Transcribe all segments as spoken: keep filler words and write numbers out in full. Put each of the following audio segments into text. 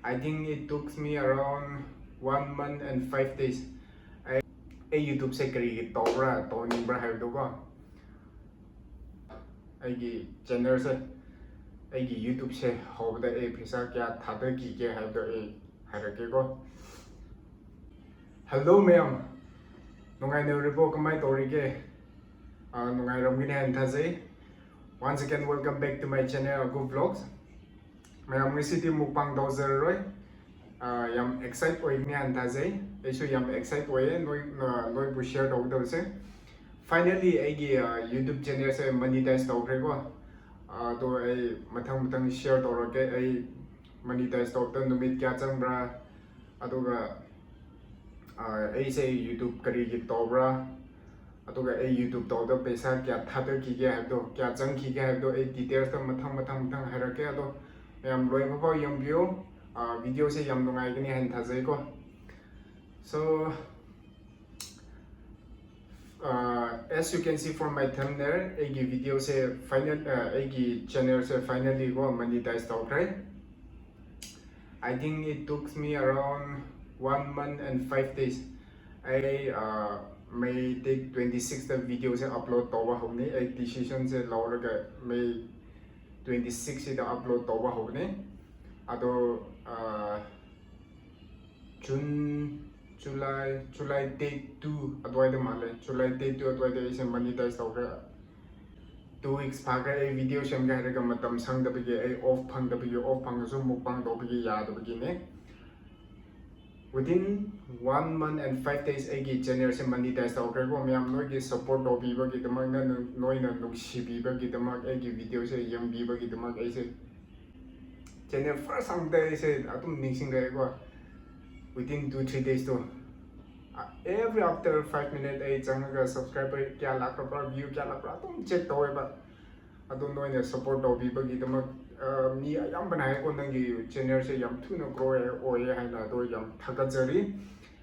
I think it took me around one month and five days. ꯑꯩ ꯑꯩ YouTubeꯁꯦ ꯀꯔꯤꯒꯤ ꯇꯧꯕ꯭ꯔꯥ, ꯇꯧꯅꯤꯡꯕ꯭ꯔꯥ ꯍꯥꯏꯕꯗꯣꯀꯣ, ꯑꯩꯒꯤ channelꯁꯦ, ꯑꯩꯒꯤ YouTubeꯁꯦ ꯍꯧꯕꯗ ꯑꯩ ꯄꯩꯁꯥ ꯀꯌꯥ ꯊꯥꯗꯈꯤꯒꯦ ꯍꯥꯏꯕꯗꯣ ꯑꯩ ꯍꯥꯏꯔꯛꯀꯦꯀꯣ꯫ Hello ꯃꯌꯥꯝ, ꯅꯨꯡꯉꯥꯏꯅꯔꯤꯕꯣ? ꯀꯃꯥꯏꯅ ꯇꯧꯔꯤꯒꯦ? ꯑꯥ, ꯅꯨꯡꯉꯥꯏꯔꯝꯒꯅꯤ ꯍꯥꯏꯅ ꯊꯥꯖꯩ꯫ Once again, welcome back to my channel, Agu Vlogs. ꯃꯌꯥꯝ, ꯉꯁꯤꯗꯤ mukbang ꯇꯧꯖꯔꯔꯣꯏ꯫ ꯑꯥ, ꯌꯥꯝ excite ꯑꯣꯏꯒꯅꯤ ꯍꯥꯏꯅ ꯊꯥꯖꯩ꯫ ꯑꯩꯁꯨ ꯌꯥꯝ excite ꯑꯣꯏꯌꯦ ꯅꯣꯏ, ꯑꯥ, ꯅꯣꯏꯕꯨ share ꯇꯧꯒꯗꯕꯁꯦ꯫ Finally ꯑꯩꯒꯤ, ꯑꯥ, YouTube channelꯁꯦ monetize ꯇꯧꯈ꯭ꯔꯦꯀꯣ꯫ ꯑꯥ, ꯑꯗꯣ ꯑꯩ ꯃꯊꯪ ꯃꯊꯪ share ꯇꯧꯔꯛꯀꯦ꯫ ꯑꯩ monetize ꯇꯧꯕꯗ ꯅꯨꯃꯤꯠ ꯀꯌꯥ ꯆꯪꯕ꯭ꯔꯥ, ꯑꯗꯨꯒ, ꯑꯥ, ꯑꯩꯁꯦ YouTube ꯀꯔꯤꯒꯤ ꯇꯧꯕ꯭ꯔꯥ, ꯑꯗꯨꯒ ꯑꯩ YouTube ꯇꯧꯕꯗ ꯄꯩꯁꯥ ꯀꯌꯥ ꯊꯥꯗꯈꯤꯒꯦ ꯍꯥꯏꯕꯗꯣ, ꯀꯌꯥ ꯆꯪꯈꯤꯒꯦ ꯍꯥꯏꯕꯗꯣ ꯑꯩ detailsꯇ ꯃꯊꯪ ꯃꯊꯪ ꯃꯊꯪ ꯍꯥꯏꯔꯛꯀꯦ꯫ ꯑꯗꯣ ꯃꯌꯥꯝ ꯂꯣꯏꯕ ꯐꯥꯎ ꯌꯦꯡꯕꯤꯌꯨ꯫ ꯑꯥ, videoꯁꯦ ꯌꯥꯝ ꯅꯨꯡꯉꯥꯏꯒꯅꯤ ꯍꯥꯏꯅ ꯊꯥꯖꯩꯀꯣ꯫ So, ah, as you can see from my thumbnail, ꯑꯩꯒꯤ videoꯁꯦ final, ꯑꯥ, ꯑꯩꯒꯤ channelꯁꯦ finally ꯀꯣ monetize ꯇꯧꯈ꯭ꯔꯦ꯫ I think it took me around one month and five days. ꯑꯩ, ꯑꯥ, May date twenty sixꯇ videoꯁꯦ upload ꯇꯧꯕ ꯍꯧꯅꯤ꯫ ꯑꯩ decisionꯁꯦ ꯂꯧꯔꯒ May twenty sixꯁꯤꯗ upload ꯇꯧꯕ ꯍꯧꯒꯅꯤ꯫ ꯑꯗꯣ, ꯑꯥ, June, July, July date two ꯑꯗꯨꯋꯥꯏꯗ ꯃꯥꯜꯂꯦ꯫ July date two ꯑꯗꯨꯋꯥꯏꯗ ꯑꯩꯁꯦ monetize ꯇꯧꯈ꯭ꯔꯦ꯫ Two weeks ꯐꯥꯈ꯭ꯔꯦ ꯑꯩ video ꯁꯦꯝꯒꯦ ꯍꯥꯏꯔꯒ ꯃꯇꯝ ꯁꯪꯗꯕꯒꯤ, ꯑꯩ off ꯐꯪꯗꯕꯒꯤ, off ꯐꯪꯉꯁꯨ mukbang ꯇꯧꯕꯒꯤ ꯌꯥꯗꯕꯒꯤꯅꯦ꯫ Within one month and five days ꯑꯩꯒꯤ channelꯁꯦ monetize ꯇꯧꯈ꯭ꯔꯦꯀꯣ꯫ ꯃꯌꯥꯝ ꯅꯣꯏꯒꯤ support ꯇꯧꯕꯤꯕꯒꯤꯗꯃꯛ, ꯅ-, ꯅꯣꯏꯅ ꯅꯨꯡꯁꯤꯕꯤꯕꯒꯤꯗꯃꯛ, ꯑꯩꯒꯤ videoꯁꯦ ꯌꯦꯡꯕꯤꯕꯒꯤꯗꯃꯛ ꯑꯩꯁꯦ channel first ꯍꯥꯡꯕꯗ ꯑꯩꯁꯦ ꯑꯗꯨꯝ ꯅꯤꯡꯁꯤꯡꯂꯛꯑꯦꯀꯣ꯫ Within two three daysꯇꯣ, ꯑ, every after five minute ꯑꯩ ꯆꯪꯉꯒ subscriber ꯀꯌꯥ ꯂꯥꯛꯈ꯭ꯔꯕ꯭ꯔꯥ, view ꯀꯌꯥ ꯂꯥꯛꯄ꯭ꯔꯥ ꯑꯗꯨꯝ check ꯇꯧꯋꯦꯕ꯫ ꯑꯗꯣ ꯅꯣꯏꯅ support ꯇꯧꯕꯤꯕꯒꯤꯗꯃꯛ, ꯑ, ꯃꯤ ꯑꯌꯥꯝꯕꯅ ꯍꯥꯏꯀꯣ, "ꯅꯪꯒꯤ channelꯁꯦ ꯌꯥꯝ ꯊꯨꯅ grow ꯑꯣꯏꯌꯦ" ꯍꯥꯏꯅ꯫ ꯑꯗꯣ ꯌꯥꯝ ꯊꯥꯒꯠꯆꯔꯤ꯫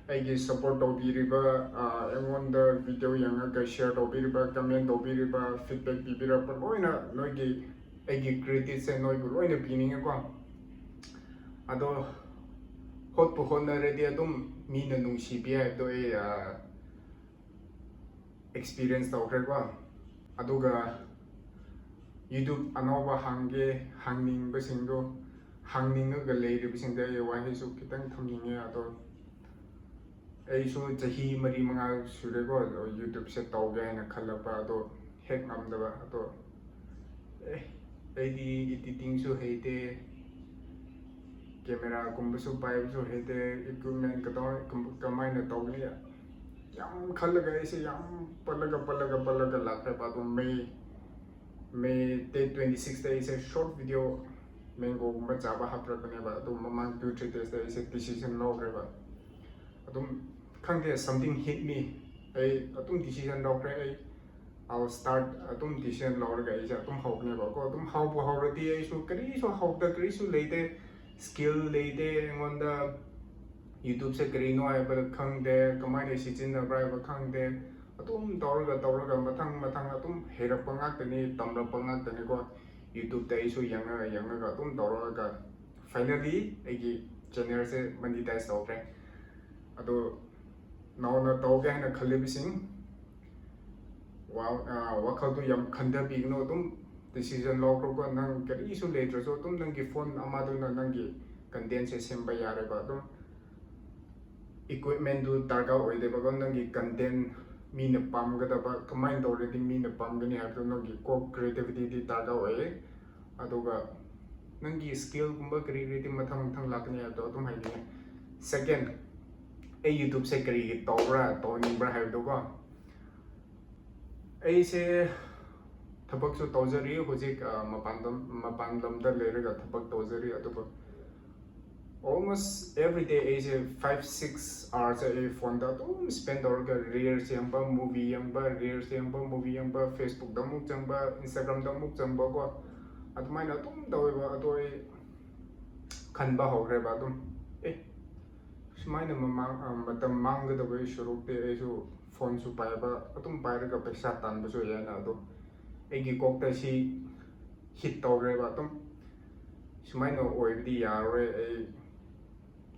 ꯑꯩꯒꯤ support ꯇꯧꯕꯤꯔꯤꯕ, ꯑ, ꯑꯩꯉꯣꯟꯗ video ꯌꯦꯡꯉꯒ share ꯇꯧꯕꯤꯔꯤꯕ, comment ꯇꯧꯕꯤꯔꯤꯕ, feedback ꯄꯤꯕꯤꯔꯛꯄ ꯂꯣꯏꯅ ꯅꯣꯏꯒꯤ, ꯑꯩꯒꯤ creditꯁꯦ ꯅꯣꯏꯕꯨ ꯂꯣꯏꯅ ꯄꯤꯅꯤꯡꯉꯦꯀꯣ꯫ ꯑꯗꯣ ꯍꯣꯠꯄꯨ ꯍꯣꯠꯅꯔꯗꯤ ꯑꯗꯨꯝ ꯃꯤꯅ ꯅꯨꯡꯁꯤꯕꯤ ꯍꯥꯏꯕꯗꯣ ꯑꯩ ꯑꯦꯛꯁꯄꯤꯔꯤꯌꯦꯟꯁ ꯇꯧꯈ꯭ꯔꯦꯀꯣ꯫ ꯑꯗꯨꯒ ꯌꯨꯇ꯭ꯌꯨꯕ ꯑꯅꯧꯕ ꯍꯥꯡꯒꯦ ꯍꯥꯡꯅꯤꯡꯕꯁꯤꯡꯗꯣ, ꯍꯥꯡꯅꯤꯡꯉꯒ ꯂꯩꯔꯤꯕꯁꯤꯡꯗ ꯑꯩ ꯋꯥꯍꯩꯁꯨ ꯈꯤꯇꯪ ꯊꯝꯅꯤꯡꯉꯦ꯫ ꯑꯗꯣ ꯑꯩꯁꯨ ꯆꯍꯤ ꯃꯔꯤ ꯃꯉꯥ ꯁꯨꯔꯦꯀꯣ ꯌꯨꯇ꯭ꯌꯨꯕꯁꯦ ꯇꯧꯒꯦ ꯍꯥꯏꯅ ꯈꯜꯂꯛꯄ, ꯑꯗꯣ ꯍꯦꯛ ꯉꯝꯗꯕ꯫ ꯑꯗꯣ ꯑꯦ, ꯑꯩꯗꯤ ꯏꯗꯤꯇꯤꯡꯁꯨ ꯍꯩꯇꯦ, ꯀꯦꯃꯦꯔꯥꯒꯨꯝꯕꯁꯨ ꯄꯥꯏꯕꯁꯨ ꯍꯩꯇꯦ, ꯏꯀ꯭ꯋꯤꯞꯃꯦꯟ ꯀꯗꯥꯏ ꯀꯃꯥꯏꯅ ꯇꯧꯒꯅꯤ ꯌꯥꯝ ꯈꯜꯂꯒ ꯑꯩꯁꯦ ꯌꯥꯝ ꯄꯜꯂꯒ ꯄꯜꯂꯒ ꯄꯜꯂꯒ ꯂꯥꯛꯈ꯭ꯔꯦꯕ꯫ ꯑꯗꯨꯝ ꯃꯦ ꯃꯦ ꯗꯦꯠ ꯇ꯭ꯋꯦꯟꯇꯤ ꯁꯤꯛꯁꯇ ꯑꯩꯁꯦ ꯁꯣꯔꯠ ꯚꯤꯗꯤꯑꯣ ꯃꯦꯡꯒꯣꯒꯨꯝꯕ ꯆꯥꯕ ꯍꯥꯞꯂꯛꯄꯅꯦꯕ꯫ ꯑꯗꯨꯝ ꯃꯃꯥꯡ ꯇꯨ ꯊ꯭ꯔꯤ ꯗꯦꯖꯇ ꯑꯩꯁꯦ ꯗꯤꯁꯤꯖꯟ ꯂꯧꯈ꯭ꯔꯦꯕ꯫ ꯑꯗꯨꯝ ꯈꯪꯗꯦ, something hit me꯫ ꯑꯩ ꯑꯗꯨꯝ ꯗꯤꯁꯤꯖꯟ ꯂꯧꯈ꯭ꯔꯦ꯫ ꯑꯩ I'll start ꯑꯗꯨꯝ ꯗꯤꯁꯤꯖꯟ ꯂꯧꯔꯒ ꯑꯩꯁꯦ ꯑꯗꯨꯝ ꯍꯧꯕꯅꯦꯕꯀꯣ꯫ ꯑꯗꯨꯝ ꯍꯧꯕ ꯍꯧꯔꯗꯤ ꯑꯩꯁꯨ ꯀꯔꯤꯁꯨ ꯍꯧꯗ ꯀꯔꯤꯁꯨ ꯂꯩꯇꯦ, ꯁ꯭ꯀꯤꯜ ꯂꯩꯇꯦ ꯑꯩꯉꯣꯟꯗ꯫ ꯌꯨꯇ꯭ꯌꯨꯕꯁꯦ ꯀꯔꯤꯅꯣ ꯍꯥꯏꯕ ꯈꯪꯗꯦ, ꯀꯃꯥꯏꯅ ꯁꯤꯖꯤꯟꯅꯕ꯭ꯔꯥ ꯍꯥꯏꯕ ꯈꯪꯗꯦ꯫ ꯑꯗꯨꯝ ꯇꯧꯔꯒ ꯇꯧꯔꯒ ꯃꯊꯪ ꯃꯊꯪ ꯑꯗꯨꯝ ꯍꯩꯔꯛꯄ ꯉꯥꯛꯇꯅꯤ, ꯇꯝꯂꯛꯄ ꯉꯥꯛꯇꯅꯤꯀꯣ꯫ ꯌꯨꯇ꯭ꯌꯨꯕꯇ ꯑꯩꯁꯨ ꯌꯦꯡꯉꯒ ꯌꯦꯡꯉꯒ ꯑꯗꯨꯝ ꯇꯧꯔꯛꯑꯒ ꯐꯥꯏꯅꯦꯜꯂꯤ ꯑꯩꯒꯤ ꯆꯦꯅꯦꯜꯁꯦ ꯃꯣꯅꯤꯇꯥꯏꯁ ꯇꯧꯈ꯭ꯔꯦ꯫ ꯑꯗꯣ ꯅꯧꯅ ꯇꯧꯒꯦ ꯍꯥꯏꯅ ꯈꯜꯂꯤꯕꯁꯤꯡ ꯋꯥ-, ꯑ, ꯋꯥꯈꯜꯗꯨ ꯌꯥꯝ ꯈꯟꯊꯕꯤꯒꯅꯨ꯫ ꯑꯗꯨꯝ ꯗꯤꯁꯤꯖꯟ ꯂꯧꯈ꯭ꯔꯣꯀꯣ꯫ ꯅꯪ ꯀꯔꯤꯁꯨ ꯂꯩꯇ꯭ꯔꯁꯨ ꯑꯗꯨꯝ ꯅꯪꯒꯤ ꯐꯣꯟ ꯑꯃꯗꯨꯅ ꯅꯪꯒꯤ ꯀꯟꯇꯦꯟꯁꯦ ꯁꯦꯝꯕ ꯌꯥꯔꯦꯕ꯫ ꯑꯗꯨꯝ ꯏꯀ꯭ꯋꯤꯞꯃꯦꯟꯗꯨ ꯗꯔꯀꯥꯔ ꯑꯣꯏꯗꯦꯕꯀꯣ꯫ ꯅꯪꯒꯤ ꯀꯟꯇꯦꯟ ꯃꯤꯅ ꯄꯥꯝꯒꯗꯕ, ꯀꯃꯥꯏꯅ ꯇꯧꯔꯗꯤ ꯃꯤꯅ ꯄꯥꯝꯒꯅꯤ ꯍꯥꯏꯕꯗꯣ ꯅꯪꯒꯤ ꯀꯣꯛ ꯀ꯭ꯔꯤꯌꯦꯇꯤꯚꯤꯇꯤꯗꯤ ꯗꯔꯀꯥꯔ ꯑꯣꯏꯌꯦ꯫ ꯑꯗꯨꯒ ꯅꯪꯒꯤ ꯁ꯭ꯀꯤꯜꯒꯨꯝꯕ ꯀꯔꯤ ꯀꯔꯤꯗꯤ ꯃꯊꯪ ꯃꯊꯪ ꯂꯥꯛꯀꯅꯤ ꯍꯥꯏꯕꯗꯣ ꯑꯗꯨꯝ ꯍꯥꯏꯅꯤꯡꯉꯦ꯫ ꯁꯦꯀꯦꯟ, ꯑꯩ ꯌꯨꯇ꯭ꯌꯨꯕꯁꯦ ꯀꯔꯤꯒꯤ ꯇꯧꯕ꯭ꯔꯥ, ꯇꯧꯅꯤꯡꯕ꯭ꯔꯥ ꯍꯥꯏꯕꯗꯣꯀꯣ꯫ ꯑꯩꯁꯦ ꯊꯕꯛꯁꯨ ꯇꯧꯖꯔꯤ ꯍꯧꯖꯤꯛ, ꯑ, ꯃꯄꯥꯟ ꯂꯝ, ꯃꯄꯥꯟ ꯂꯝꯗ ꯂꯩꯔꯒ ꯊꯕꯛ ꯇꯧꯖꯔꯤ꯫ ꯑꯗꯨꯒ almost every day ꯑꯩꯁꯦ ꯐꯥꯏꯚ ꯁꯤꯛꯁ ꯑꯋꯥꯔꯁꯦ ꯑꯩ ꯐꯣꯟꯗ ꯑꯗꯨꯝ ꯁ꯭ꯄꯦꯟ ꯇꯧꯔꯒ ꯔꯤꯜꯁ ꯌꯦꯡꯕ, ꯃꯨꯚꯤ ꯌꯦꯡꯕ, ꯔꯤꯜꯁ ꯌꯦꯡꯕ, ꯃꯨꯚꯤ ꯌꯦꯡꯕ, ꯐꯦꯁꯕꯨꯛꯇ ꯑꯃꯨꯛ ꯆꯪꯕ, ꯏꯟꯁꯇꯥꯒ꯭ꯔꯥꯝꯗ ꯑꯃꯨꯛ ꯆꯪꯕꯀꯣ꯫ ꯑꯗꯨꯃꯥꯏꯅ ꯑꯗꯨꯝ ꯇꯧꯋꯦꯕ꯫ ꯑꯗꯣ ꯑꯩ ꯈꯟꯕ ꯍꯧꯈ꯭ꯔꯦꯕ ꯑꯗꯨꯝ, ꯑꯦ, ꯁꯨꯃꯥꯏꯅ ꯃꯃꯥꯡ, ꯑ, ꯃꯇꯝ ꯃꯥꯡꯒꯗꯕꯒꯤ ꯁꯔꯨꯛꯇꯤ ꯑꯩꯁꯨ ꯐꯣꯟꯁꯨ ꯄꯥꯏꯕ, ꯑꯗꯨꯝ ꯄꯥꯏꯔꯒ ꯄꯩꯁꯥ ꯇꯥꯟꯕꯁꯨ ꯌꯥꯏꯅ꯫ ꯑꯗꯣ ꯑꯩꯒꯤ ꯀꯣꯛꯇ ꯁꯤ ꯍꯤꯠ ꯇꯧꯈ꯭ꯔꯦꯕ ꯑꯗꯨꯝ꯫ ꯁꯨꯃꯥꯏꯅ ꯑꯣꯏꯕꯗꯤ ꯌꯥꯔꯔꯣꯏ꯫ ꯑꯩ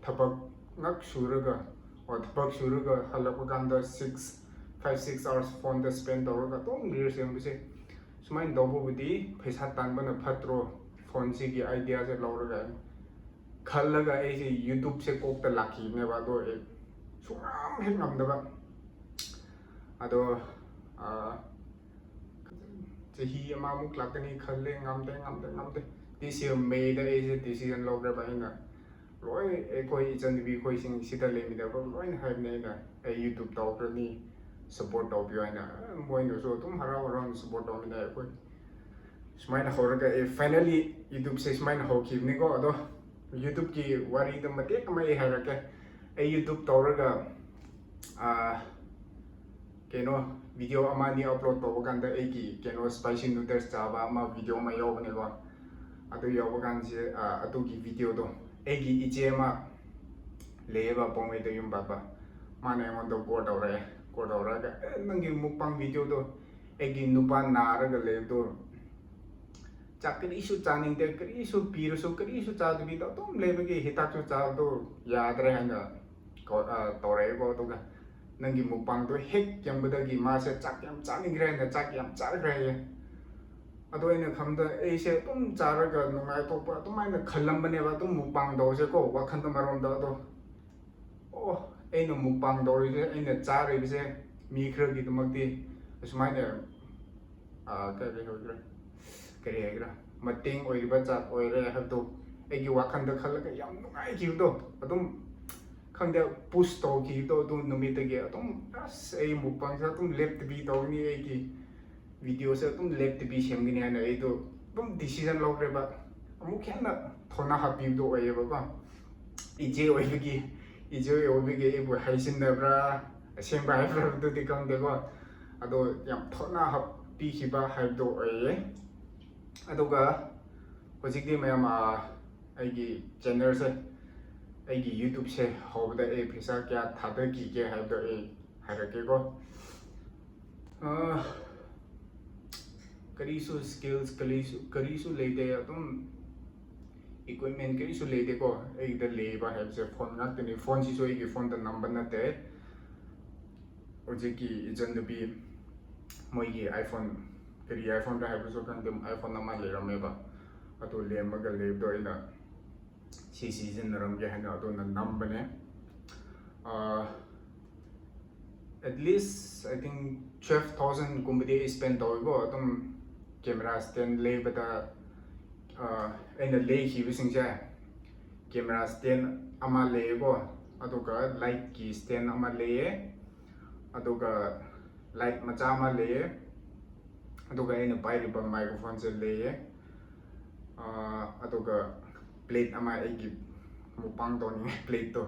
ꯊꯕꯛ ꯉꯛ ꯁꯨꯔꯒ ꯑꯣ ꯊꯕꯛ ꯁꯨꯔꯒ ꯍꯜꯂꯛꯄ ꯀꯥꯟꯗ six five six hours ꯐꯣꯟꯗ spend ꯇꯧꯔꯒ ꯑꯗꯨꯝ reels ꯌꯦꯡꯕꯁꯦ, ꯁꯨꯃꯥꯏꯅ ꯇꯧꯕꯕꯨꯗꯤ ꯄꯩꯁꯥ ꯇꯥꯟꯕꯅ ꯐꯠꯇ꯭ꯔꯣ? ꯐꯣꯟꯁꯤꯒꯤ ideaꯁꯦ ꯂꯧꯔꯒ ꯈꯜꯂꯒ ꯑꯩꯁꯦ YouTubeꯁꯦ ꯀꯣꯛꯇ ꯂꯥꯛꯈꯤꯕꯅꯦꯕ꯫ ꯑꯗꯣ ꯑꯩ ꯁꯨꯡꯉꯝ ꯍꯦꯛ ꯉꯝꯗꯕ꯫ ꯑꯗꯣ ꯆꯍꯤ ꯑꯃꯃꯨꯛ ꯂꯥꯛꯀꯅꯤ ꯈꯜꯂꯦ꯫ ꯉꯝꯗꯦ, ꯉꯝꯗꯦ, ꯉꯝꯗꯦ꯫ This year Mayꯗ ꯑꯩꯁꯦ decision ꯂꯧꯈ꯭ꯔꯦꯕ꯫ ꯑꯩꯅ ꯂꯣꯏ, ꯑꯩꯈꯣꯏ ꯏꯆꯟꯅꯨꯄꯤ ꯈꯣꯏꯁꯤꯡ ꯁꯤꯗ ꯂꯩꯃꯤꯟꯅꯕ ꯂꯣꯏꯅ ꯍꯥꯏꯕꯅꯦ ꯑꯩꯅ, "ꯑꯩ YouTube ꯇꯧꯈ꯭ꯔꯅꯤ, support ꯇꯧꯕꯤꯌꯨ" ꯍꯥꯏꯅ꯫ ꯃꯣꯏꯅꯁꯨ ꯑꯗꯨꯝ ꯍꯔꯥꯎ ꯍꯔꯥꯎꯅ support ꯇꯧꯃꯤꯟꯅꯩ꯫ ꯑꯩꯈꯣꯏ ꯁꯨꯃꯥꯏꯅ ꯍꯧꯔꯒ ꯑꯩ finally YouTubeꯁꯦ ꯁꯨꯃꯥꯏꯅ ꯍꯧꯈꯤꯕꯅꯤꯀꯣ꯫ ꯑꯗꯣ YouTubeꯀꯤ ꯋꯥꯔꯤꯗ ꯃꯇꯦꯛ ꯑꯃ ꯑꯩ ꯍꯥꯏꯔꯛꯀꯦ꯫ ꯑꯩ YouTube ꯇꯧꯔꯒ ꯀꯩꯅꯣ video ꯑꯃ ꯑꯅꯤ upload ꯇꯧꯕ ꯀꯥꯟꯗ ꯑꯩꯒꯤ ꯀꯩꯅꯣ spicy noodles ꯆꯥꯕ ꯑꯃ video ꯑꯃ ꯌꯥꯎꯕꯅꯦꯀꯣ꯫ ꯑꯗꯨ ꯌꯥꯎꯕ ꯀꯥꯟꯁꯦ ꯑꯗꯨꯒꯤ videoꯗꯣ ꯑꯩꯒꯤ ꯏꯆꯦ ꯑꯃ ꯂꯩꯌꯦꯕ, ꯄꯣꯡꯃꯩꯗ ꯌꯨꯝ ꯄꯥꯟꯕ꯫ ꯃꯥꯅ ꯑꯩꯉꯣꯟꯗ call ꯇꯧꯔꯛꯑꯦ꯫ Call ꯇꯧꯔꯛꯑꯒ, "ꯑꯦ, ꯅꯪꯒꯤ mukbang videoꯗꯣ, ꯑꯩꯒꯤ ꯅꯨꯄꯥ ꯅꯥꯔꯒ ꯂꯩꯕꯗꯣ, ꯆꯥꯛ ꯀꯔꯤꯁꯨ ꯆꯥꯅꯤꯡꯗꯦ, ꯀꯔꯤꯁꯨ ꯄꯤꯔꯁꯨ ꯀꯔꯤꯁꯨ ꯆꯥꯗꯕꯤꯗ ꯑꯗꯨꯝ ꯂꯩꯕꯒꯤ ꯍꯤꯗꯥꯛꯁꯨ ꯆꯥꯕꯗꯣ ꯌꯥꯗ꯭ꯔꯦ" ꯍꯥꯏꯅ ꯀꯣ-, ꯑ, ꯇꯧꯔꯛꯑꯦꯀꯣ꯫ ꯑꯗꯨꯒ ꯅꯪꯒꯤ mukbangꯗꯣ ꯍꯦꯛ ꯌꯦꯡꯕꯗꯒꯤ ꯃꯥꯁꯦ ꯆꯥꯛ ꯌꯥꯝ ꯆꯥꯅꯤꯡꯈ꯭ꯔꯦ ꯍꯥꯏꯅ ꯆꯥꯛ ꯌꯥꯝ ꯆꯥꯈ꯭ꯔꯦ ꯍꯥꯏꯌꯦ꯫ ꯑꯗꯣ ꯑꯩꯅ ꯈꯟꯕꯗ ꯑꯩꯁꯦ ꯑꯗꯨꯝ ꯆꯥꯔꯒ ꯅꯨꯡꯉꯥꯏꯊꯣꯛꯄ ꯑꯗꯨꯃꯥꯏꯅ ꯈꯜꯂꯝꯕꯅꯦꯕ, ꯑꯗꯨꯝ mukbang ꯇꯧꯁꯦꯀꯣ, ꯋꯥꯈꯜꯗ ꯃꯔꯣꯝꯗ꯫ ꯑꯗꯣ ꯑꯣ, ꯑꯩꯅ mukbang ꯇꯧꯔꯤꯁꯦ, ꯑꯩꯅ ꯆꯥꯔꯤꯕꯁꯦ ꯃꯤ ꯈꯔꯒꯤꯗꯃꯛꯇꯤ ꯑꯁꯨꯃꯥꯏꯅ ꯀꯔꯤ ꯍꯥꯏꯒꯦꯔꯥ, ꯀꯔꯤ ꯍꯥꯏꯒꯦꯔꯥ, ꯃꯇꯦꯡ ꯑꯣꯏꯔꯤꯕ ꯖꯥꯠ ꯑꯣꯏꯔꯦ ꯍꯥꯏꯕꯗꯣ ꯑꯩꯒꯤ ꯋꯥꯈꯜꯗ ꯈꯜꯂꯒ ꯌꯥꯝ ꯅꯨꯡꯉꯥꯏꯈꯤꯕꯗꯣ꯫ ꯑꯗꯨꯝ ꯈꯪꯗꯦ, push ꯇꯧꯈꯤꯕꯗꯣ꯫ ꯑꯗꯨ ꯅꯨꯃꯤꯠꯇꯒꯤ ꯑꯗꯨꯝ ꯑꯁ ꯑꯩ mukbangꯁꯦ ꯑꯗꯨꯝ ꯂꯦꯞꯇꯕꯤ ꯇꯧꯒꯅꯤ, ꯑꯩꯒꯤ videoꯁꯦ ꯑꯗꯨꯝ ꯂꯦꯞꯇꯕꯤ ꯁꯦꯝꯒꯅꯤ ꯍꯥꯏꯅ ꯑꯩꯗꯣ ꯑꯗꯨꯝ decision ꯂꯧꯈ꯭ꯔꯦꯕ꯫ ꯑꯃꯨꯛ ꯍꯦꯟꯅ ꯊꯧꯅꯥ ꯍꯥꯞꯄꯤꯕꯗꯣ ꯑꯣꯏꯌꯦꯕꯀꯣ꯫ ꯏꯆꯦ ꯑꯣꯏꯕꯒꯤ, ꯏꯆꯦ ꯑꯣꯏꯕꯒꯤ ꯑꯩꯕꯨ ꯍꯩꯁꯤꯟꯅꯕ꯭ꯔꯥ, ꯑꯁꯦꯡꯕ ꯍꯥꯏꯕ꯭ꯔꯥ ꯑꯗꯨꯗꯤ ꯈꯪꯗꯦꯀꯣ꯫ ꯑꯗꯣ ꯌꯥꯝ ꯊꯧꯅꯥ ꯍꯥꯞꯄꯤꯈꯤꯕ ꯍꯥꯏꯕꯗꯣ ꯑꯣꯏꯌꯦ꯫ ꯑꯗꯨꯒ ꯍꯧꯖꯤꯛꯇꯤ ꯃꯌꯥꯝ, ꯑ, ꯑꯩꯒꯤ channelꯁꯦ, ꯑꯩꯒꯤ YouTubeꯁꯦ ꯍꯧꯕꯗ ꯑꯩ ꯄꯩꯁꯥ ꯀꯌꯥ ꯊꯥꯗꯈꯤꯒꯦ ꯍꯥꯏꯕꯗꯣ ꯑꯩ ꯍꯥꯏꯔꯛꯀꯦꯀꯣ꯫ ꯑ, ꯀꯔꯤꯁꯨ skills, ꯀꯔꯤꯁꯨ, ꯀꯔꯤꯁꯨ ꯂꯩꯇꯦ꯫ ꯑꯗꯨꯝ Equipment ꯀꯔꯤꯁꯨ ꯂꯩꯇꯦꯀꯣ꯫ ꯑꯩꯒꯤꯗ ꯂꯩꯕ ꯍꯥꯏꯕꯁꯦ ꯐꯣꯟ ꯉꯥꯛꯇꯅꯤ꯫ ꯐꯣꯟꯁꯤꯁꯨ ꯑꯩꯒꯤ ꯐꯣꯟꯗ ꯅꯝꯕ ꯅꯠꯇꯦ꯫ ꯍꯧꯖꯤꯛꯀꯤ ꯏꯆꯟꯅꯨꯄꯤ ꯃꯣꯏꯒꯤ iPhone, ꯀꯔꯤ iPhone ꯔ ꯍꯥꯏꯕꯁꯨ ꯈꯪꯗꯦ, iPhone ꯑꯃ ꯂꯩꯔꯝꯃꯦꯕ꯫ ꯑꯗꯨ ꯂꯦꯝꯃꯒ ꯂꯩꯕꯗꯣ ꯑꯩꯅ ꯁꯤ ꯁꯤꯖꯤꯟꯅꯔꯝꯒꯦ ꯍꯥꯏꯅ ꯑꯗꯨꯅ ꯅꯝꯕꯅꯦ꯫ ꯑꯥ, at least, I think, twelve thousand ꯒꯨꯝꯕꯗꯤ ꯑꯩ spend ꯇꯧꯋꯦꯀꯣ꯫ ꯑꯗꯨꯝ camera stand ꯂꯩꯕꯗ, ꯑꯥ, ꯑꯩꯅ ꯂꯩꯈꯤꯕꯁꯤꯡꯁꯦ, camera stand ꯑꯃ ꯂꯩꯌꯦꯀꯣ, ꯑꯗꯨꯒ light ꯀꯤ stand ꯑꯃ ꯂꯩꯌꯦ, ꯑꯗꯨꯒ light ꯃꯆꯥ ꯑꯃ ꯂꯩꯌꯦ, ꯑꯗꯨꯒ ꯑꯩꯅ ꯄꯥꯏꯔꯤꯕ microphone ꯁꯦ ꯂꯩꯌꯦ, ꯑꯥ, ꯑꯗꯨꯒ plate ꯑꯃ, ꯑꯩꯒꯤ mukbang ꯇꯧꯅꯤꯡꯉꯥꯏ plate ꯇꯣ,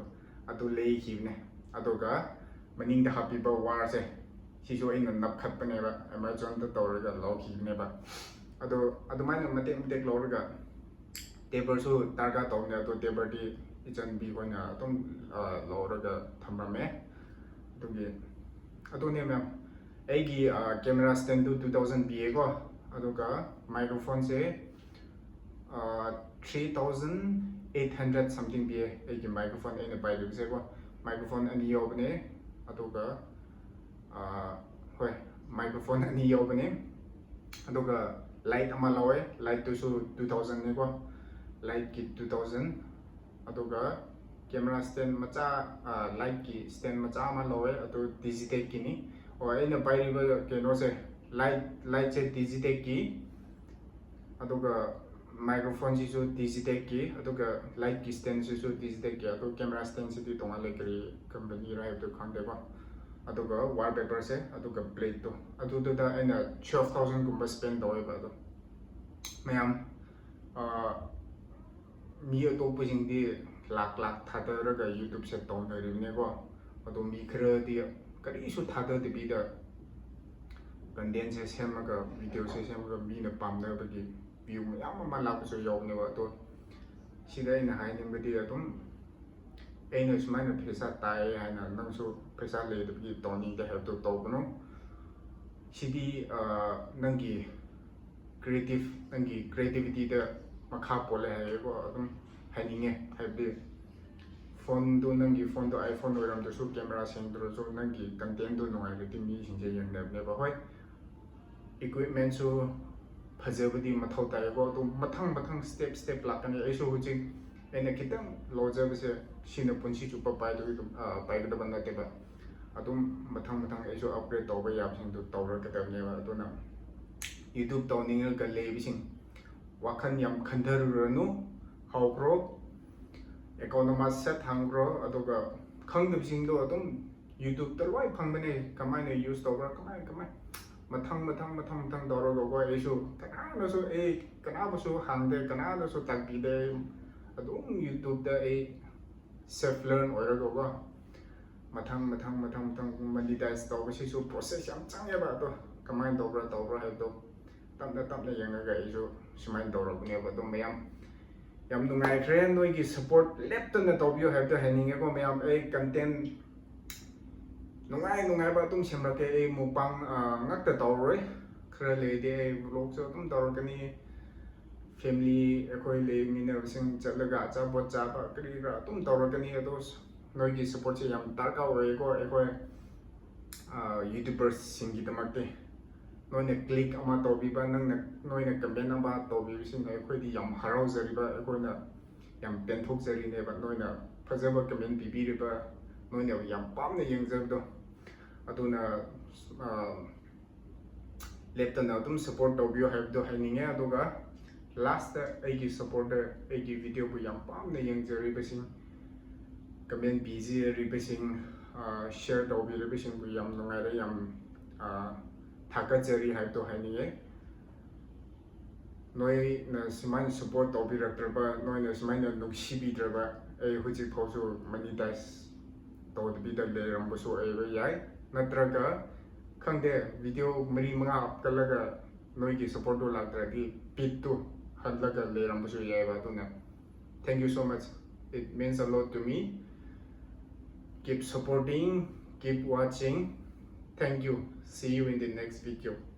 ꯑꯗꯨ ꯂꯩꯈꯤꯕꯅꯦ꯫ ꯑꯗꯨꯒ ꯃꯅꯤꯡꯗ ꯍꯥꯞꯄꯤꯕ wire ꯁꯦ, ꯁꯤꯁꯨ ꯑꯩꯅ ꯅꯞꯈꯠꯄꯅꯦꯕ, Amazon ꯗ ꯇꯧꯔꯒ ꯂꯧꯈꯤꯕꯅꯦꯕ꯫ ꯑꯗꯣ ꯑꯗꯨꯃꯥꯏꯅ ꯃꯇꯦꯛ ꯃꯇꯦꯛ ꯂꯧꯔꯒ, table ꯁꯨ ꯗꯔꯀꯥꯔ ꯇꯧꯕꯅꯦ, ꯑꯗꯣ table ꯗꯤ ꯏꯆꯟꯕꯤ ꯈꯣꯏꯅ ꯑꯗꯨꯝ, ꯑꯥ, ꯂꯧꯔꯒ ꯊꯝꯂꯝꯃꯦ꯫ ꯑꯗꯨꯒꯤ, ꯑꯗꯨꯅꯦ ma'am, ꯑꯩꯒꯤ, ꯑꯥ, camera stand ꯗꯨ two thousand ꯄꯤꯌꯦꯀꯣ, ꯑꯗꯨꯒ microphone ꯁꯦ, ꯑꯥ, three thousand eight hundred something ꯄꯤꯌꯦ꯫ ꯑꯩꯒꯤ microphone ꯑꯩꯅ ꯄꯥꯏꯔꯤꯕꯁꯦꯀꯣ, microphone ꯑꯅꯤ ꯌꯥꯎꯕꯅꯦ, ꯑꯗꯨꯒ, ꯑꯥ, ꯍꯣꯏ, microphone ꯑꯅꯤ ꯌꯥꯎꯕꯅꯦ, ꯑꯗꯨꯒ light ꯑꯃ ꯂꯧꯋꯦ, light ꯇꯨꯁꯨ two thousand ꯅꯦꯀꯣ, light ꯀꯤ two thousand, ꯑꯗꯨꯒ camera stand ꯃꯆꯥ, ꯑꯥ, light ꯀꯤ stand ꯃꯆꯥ ꯑꯃ ꯂꯧꯋꯦ, ꯑꯗꯨ Digitech ꯀꯤꯅꯤ꯫ ꯑꯣ, ꯑꯩꯅ ꯄꯥꯏꯔꯤꯕ ꯀꯩꯅꯣꯁꯦ, light, light ꯁꯦ Digitech ꯀꯤ, ꯑꯗꯨꯒ microphone ꯁꯤꯁꯨ Digitech ꯀꯤ, ꯑꯗꯨꯒ light ꯀꯤ stand ꯁꯤꯁꯨ Digitech ꯀꯤ, ꯑꯗꯨ camera stand ꯁꯤꯗꯤ ꯇꯣꯉꯥꯟꯂꯦ, ꯀꯔꯤ company ꯔ ꯍꯥꯏꯕꯗꯨ ꯈꯪꯗꯦꯀꯣ꯫ ꯑꯗꯨꯒ wallpaper ꯁꯦ, ꯑꯗꯨꯒ plate ꯇꯣ, ꯑꯗꯨꯗꯨꯗ ꯑꯩꯅ twelve thousand ꯒꯨꯝꯕ spend ꯇꯧꯋꯦꯕ꯫ ꯑꯗꯣ ꯃꯌꯥꯝ, ꯑꯥ, ꯃꯤ ꯑꯇꯣꯞꯄꯁꯤꯡꯗꯤ ꯂꯥꯛ ꯂꯥꯛ ꯊꯥꯗꯔꯒ YouTube ꯁꯦ ꯇꯧꯅꯔꯤꯕꯅꯦꯀꯣ꯫ ꯑꯗꯣ ꯃꯤ ꯈꯔꯗꯤ ꯀꯔꯤꯁꯨ ꯊꯥꯗꯗꯕꯤꯗ content ꯁꯦ ꯁꯦꯝꯃꯒ, video ꯁꯦ ꯁꯦꯝꯃꯒ ꯃꯤꯅ ꯄꯥꯝꯅꯕꯒꯤ view ꯃꯌꯥꯝ ꯑꯃ ꯂꯥꯛꯄꯁꯨ ꯌꯥꯎꯕꯅꯦꯕ꯫ ꯑꯗꯣ ꯁꯤꯗ ꯑꯩꯅ ꯍꯥꯏꯅꯤꯡꯕꯗꯤ, ꯑꯗꯨꯝ ꯑꯩꯅ ꯁꯨꯃꯥꯏꯅ ꯄꯩꯁꯥ ꯇꯥꯏꯌꯦ ꯍꯥꯏꯅ ꯅꯪꯁꯨ ꯄꯩꯁꯥ ꯂꯩꯇꯕꯒꯤ ꯇꯧꯅꯤꯡꯗꯦ ꯍꯥꯏꯕꯗꯨ ꯇꯧꯒꯅꯨ꯫ ꯁꯤꯗꯤ, ꯑꯥ, ꯅꯪꯒꯤ creative, ꯅꯪꯒꯤ creativity ꯗ ꯃꯈꯥ ꯄꯣꯜꯂꯦ ꯍꯥꯏꯌꯦꯀꯣ, ꯑꯗꯨꯝ ꯍꯥꯏꯅꯤꯡꯉꯦ꯫ ꯍꯥꯏꯕꯗꯤ ꯐꯣꯟꯗꯣ, ꯅꯪꯒꯤ ꯐꯣꯟꯗꯣ iPhone ꯑꯣꯏꯔꯝꯗ꯭ꯔꯁꯨ, ꯀꯦꯃꯦꯔꯥ ꯁꯦꯡꯗ꯭ꯔꯁꯨ, ꯅꯪꯒꯤ contentꯗꯣ ꯅꯨꯡꯉꯥꯏꯔꯗꯤ ꯃꯤꯁꯤꯡꯁꯦ ꯌꯦꯡꯅꯕꯅꯦꯕ꯫ ꯍꯣꯏ, equipmentꯁꯨ ꯐꯖꯕꯗꯤ ꯃꯊꯧ ꯇꯥꯏꯀꯣ, ꯑꯗꯨ ꯃꯊꯪ ꯃꯊꯪ step step ꯂꯥꯛꯀꯅꯤ꯫ ꯑꯩꯁꯨ ꯍꯧꯖꯤꯛ ꯑꯩꯅ ꯈꯤꯇꯪ ꯂꯧꯖꯕꯁꯦ ꯁꯤꯅ ꯄꯨꯟꯁꯤ ꯆꯨꯞꯄ ꯄꯥꯏꯗꯣꯏ-, ꯑ, ꯄꯥꯏꯒꯗꯕ ꯅꯠꯇꯦꯕ꯫ ꯑꯗꯨꯝ ꯃꯊꯪ ꯃꯊꯪ ꯑꯩꯁꯨ upgrade ꯇꯧꯕ ꯌꯥꯕꯁꯤꯡꯗꯨ ꯇꯧꯔꯛꯀꯗꯕꯅꯦꯕ꯫ ꯑꯗꯨꯅ YouTube ꯇꯧꯅꯤꯡꯉꯒ ꯂꯩꯕꯁꯤꯡ, ꯋꯥꯈꯜ ꯌꯥꯝ ꯈꯟꯊꯔꯨꯔꯅꯨ, ꯍꯧꯈ꯭ꯔꯣ, account ꯑꯃ set ꯍꯥꯡꯈ꯭ꯔꯣ, ꯑꯗꯨꯒ ꯈꯪꯗꯕꯁꯤꯡꯗꯣ ꯑꯗꯨꯝ YouTubeꯇ ꯂꯣꯏ ꯐꯪꯕꯅꯦ, ꯀꯃꯥꯏꯅ use ꯇꯧꯕ꯭ꯔꯥ, ꯀꯃꯥꯏ ꯀꯃꯥꯏ, ꯃꯊꯪ ꯃꯊꯪ ꯃꯊꯪ ꯃꯊꯪ ꯇꯧꯔꯒꯀꯣ꯫ ꯑꯩꯁꯨ ꯀꯅꯥꯅꯁꯨ, ꯑꯩ ꯀꯅꯥꯕꯨꯁꯨ ꯍꯪꯗꯦ, ꯀꯅꯥꯅꯁꯨ ꯇꯥꯛꯄꯤꯗꯦ, ꯑꯗꯨꯝ YouTubeꯇ ꯑꯩ self learn ꯑꯣꯏꯔꯒꯀꯣ, ꯃꯊꯪ ꯃꯊꯪ ꯃꯊꯪ ꯃꯊꯪ monetize ꯇꯧꯕꯁꯤꯁꯨ process ꯌꯥꯝ ꯆꯪꯉꯦꯕ꯫ ꯑꯗꯣ ꯀꯃꯥꯏꯅ ꯇꯧꯕ꯭ꯔꯥ ꯇꯧꯕ꯭ꯔꯥ ꯍꯥꯏꯕꯗꯣ ꯇꯞꯅ ꯇꯞꯅ ꯌꯦꯡꯉꯒ ꯑꯩꯁꯨ ꯁꯨꯃꯥꯏꯅ ꯇꯧꯔꯛꯄꯅꯦꯕ꯫ ꯑꯗꯨꯝ ꯃꯌꯥꯝ, ꯌꯥꯝ ꯅꯨꯡꯉꯥꯏꯈ꯭ꯔꯦ, ꯅꯣꯏꯒꯤ support ꯂꯦꯞꯇꯅ ꯇꯧꯕꯤꯌꯨ ꯍꯥꯏꯕꯗꯣ ꯍꯥꯏꯅꯤꯡꯉꯦꯀꯣ ꯃꯌꯥꯝ꯫ ꯑꯩ content ꯅꯨꯡꯉꯥꯏ ꯅꯨꯡꯉꯥꯏꯕ ꯑꯗꯨꯝ ꯁꯦꯝꯂꯛꯀꯦ꯫ ꯑꯩ mukbang, ꯑ, ꯉꯥꯛꯇ ꯇꯧꯔꯔꯣꯏ, ꯈꯔ ꯂꯩꯔꯗꯤ ꯑꯩ vlogꯁꯨ ꯑꯗꯨꯝ ꯇꯧꯔꯛꯀꯅꯤ꯫ Family, ꯑꯩꯈꯣꯏ ꯂꯩꯃꯤꯟꯅꯕꯁꯤꯡ ꯆꯠꯂꯒ ꯑꯆꯥꯄꯣꯠ ꯆꯥꯕ ꯀꯔꯤ ꯀꯔꯥ ꯑꯗꯨꯝ ꯇꯧꯔꯛꯀꯅꯤ꯫ ꯑꯗꯣ ꯅꯣꯏꯒꯤ supportꯁꯦ ꯌꯥꯝ ꯗꯔꯀꯥꯔ ꯑꯣꯏꯌꯦꯀꯣ ꯑꯩꯈꯣꯏ, ꯑ, YouTubersꯁꯤꯡꯒꯤꯗꯃꯛꯇꯤ꯫ ꯅꯣꯏꯅ click ꯑꯃ ꯇꯧꯕꯤꯕ, ꯅꯪꯅ, ꯅꯣꯏꯅ comment ꯑꯃ ꯇꯧꯕꯤꯕꯁꯤꯡꯅ ꯑꯩꯈꯣꯏꯗꯤ ꯌꯥꯝ ꯍꯔꯥꯎꯖꯔꯤꯕ, ꯑꯩꯈꯣꯏꯅ ꯌꯥꯝ ꯄꯦꯟꯊꯣꯛꯆꯔꯤꯅꯦꯕ꯫ ꯅꯣꯏꯅ ꯐꯖꯕ comment ꯄꯤꯕꯤꯔꯤꯕ, ꯅꯣꯏꯅ ꯌꯥꯝ ꯄꯥꯝꯅ ꯌꯦꯡꯖꯕꯗꯣ꯫ ꯑꯗꯨꯅ, ꯑ, ꯂꯦꯞꯇꯅ ꯑꯗꯨꯝ support ꯇꯧꯕꯤꯌꯨ ꯍꯥꯏꯕꯗꯣ ꯍꯥꯏꯅꯤꯡꯉꯦ꯫ ꯑꯗꯨꯒ lastꯇ ꯑꯩꯒꯤ supporter, ꯑꯩꯒꯤ videoꯕꯨ ꯌꯥꯝ ꯄꯥꯝꯅ ꯌꯦꯡꯖꯔꯤꯕꯁꯤꯡ, comment ꯄꯤꯖꯔꯤꯕꯁꯤꯡ, ꯑ, share ꯇꯧꯕꯤꯔꯤꯕꯁꯤꯡꯕꯨ ꯌꯥꯝ ꯅꯨꯡꯉꯥꯏꯔꯦ, ꯌꯥꯝ, ꯑ, ꯊꯥꯒꯠꯆꯔꯤ ꯍꯥꯏꯕꯗꯣ ꯍꯥꯏꯅꯤꯡꯉꯦ꯫ ꯅꯣꯏꯅ ꯁꯨꯃꯥꯏꯅ support ꯇꯧꯕꯤꯔꯛꯇ꯭ꯔꯕ, ꯅꯣꯏꯅ ꯁꯨꯃꯥꯏꯅ ꯅꯨꯡꯁꯤꯕꯤꯗ꯭ꯔꯕ, ꯑꯩ ꯍꯧꯖꯤꯛ ꯐꯥꯎꯁꯨ monetize ꯇꯧꯗꯕꯤꯗ ꯂꯩꯔꯝꯕꯁꯨ ꯑꯣꯏꯕ ꯌꯥꯏ꯫ ꯅꯠꯇ꯭ꯔꯒ, ꯈꯪꯗꯦ, video ꯃꯔꯤ ꯃꯉꯥ ꯍꯥꯞꯀꯠꯂꯒ ꯅꯣꯏꯒꯤ supportꯇꯨ ꯂꯥꯛꯇ꯭ꯔꯗꯤ bitꯇꯨ ꯍꯜꯂꯒ ꯂꯩꯔꯝꯕꯁꯨ ꯌꯥꯏꯕ꯫ ꯑꯗꯨꯅ, thank you so much. It means a lot to me. Keep supporting, keep watching. Thank you. See you in the next video.